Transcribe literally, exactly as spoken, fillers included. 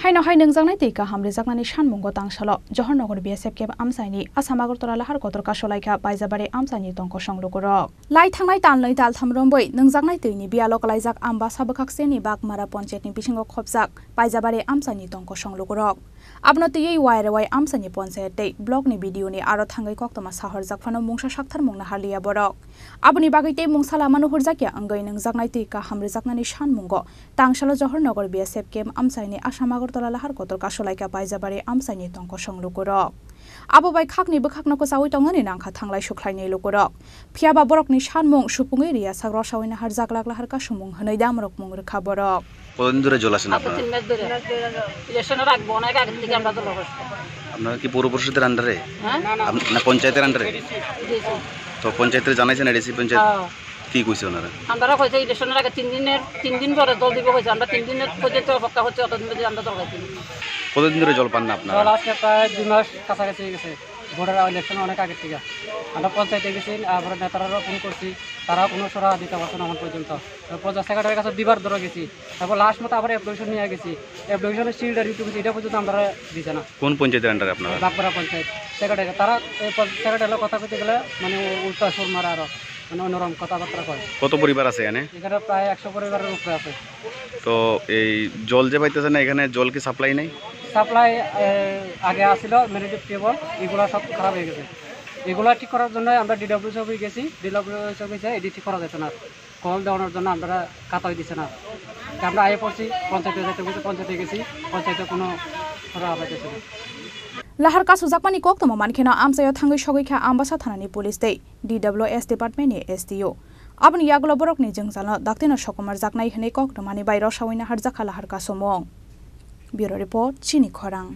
Haino hai nwngjaknai twi kaham rijaknani sanmungo tangsalo Johornagar B S F camp amchaini Assam Agartala lahar kotor kasolaikha Paijabari amchaini tongkosong lukurok. Lai thangnai talnwi taltham romwi nwngjaknai twini biyalo kwlaijak Ambasa bwkhak seni Bagmara ponchayatni bisingo khopjak Paijabari amchaini tongkosong lukurok. Abono twiwi Y R Y amchaini ponchayat tei blockni B D O ni aro thangwi koktwma sahorjak phano mungsa saktharmung naharliya borok. Aboni bagwi tei mungsa lama nuhurjakya wngwi nwngjaknai twi kaham rijaknani sanmungo tangsalo Johornagar B S F camp amchaini Assam Agartala lahar kotor kasolaikha Paijabari amchaini tongkosong lukurok. Abo bai khakni bwkhakno kwchaui tongnani nangkha thanglai sukhlainai lukurok. Phiyaba borokni sanmung supungwi riyasak rosaui naharjak laklahar kasumung hwnwi damrokmung rwkha borok. কতদিন ধরে জল আসে না আপনার? তিন মাস ধরে। ইলেকশনের আগে, অনেক আগের থেকে আমরা জল অসুস্থ। আপনারা কি পৌর পরিষদের আন্ডারে? হ্যাঁ? আপ-, না পঞ্চায়েতের আন্ডারে? জি, জি। তো পঞ্চায়েতে জানাইছেন এডিসি পঞ্চায়েত? হ্যাঁ। কি কইছে ওনারা? আমরা কইছে ইলেকশনের আগে তিন দিনের, তিন দিন পরে জল দিব কইছে। আমরা তিন দিনের পর্যন্ত অপেক্ষা করছি, অতদিন পর্যন্ত আমরা জল পাইছি না। কতদিন ধরে জল পান না আপনারা? জল আজকে প্রায় দুই মাস কাছাকাছি হয়ে গেছে। ভোটের ইলেকশন অনেক আগের থেকে। আমরা পঞ্চায়েতে গেছি, তারপরে নেতারাও ফোন করছি, তারাও কোনো সুরাহা দিতে পারছে না এখন পর্যন্ত। তারপর পঞ্চায়েত সেক্রেটারির কাছে দুইবার ধরে গেছি, তারপর লাস্ট মতো আবার অ্যাপ্লিকেশন নিয়ে গেছি। অ্যাপ্লিকেশনের সিলটা রিটু গেছি, এটা পর্যন্ত আমরা দিছে না। কোন পঞ্চায়েতের আন্ডারে আপনারা? বাগপাড়া পঞ্চায়েত সেক্রেটারি, তারা এই পঞ্চায়েত সেক্রেটারি কথা কইতে গেলে মানে উ-, উল্টা সুর মারা আরো, মানে অন্যরকম কথাবার্তা কয়। কত পরিবার আছে এখানে? এখানে প্রায় একশো পরিবারের উপরে আছে। তো এই জল যে পাইতেছে না, এখানে জল কি সাপ্লাই নেই? সাপ্লাই, এ, আগে আসিল ম্যাগনেটিক কেবল, এগুলা সব খারাপ হয়ে গেছে। এগুলা ঠিক করার জন্য আমরা ডিডব্লিউসি অফিসে গেছি, ডিডব্লিউসি অফিসে এটি ঠিক করা যাচ্ছে না। কল দেওয়ানোর জন্য আমরা কাতাই দিছে না। তা আমরা আয়ে পড়ছি, পঞ্চায়েতে যাইতে বলছে, পঞ্চায়েতে গেছি, পঞ্চায়েতে কোনো সুরাহা পাইতেছে না। Lahar kasujakmani koktwma mankheno amchaio thangwi sogwi kha Ambasa thanani police tei D W S department ni S D O. Aboni yagulo borokni jwngjalno daktino sokomorjaknai hwnwi kok rwmani bai rosaui naharjakha lahar kasumung. Bureau report, Chini Khorang.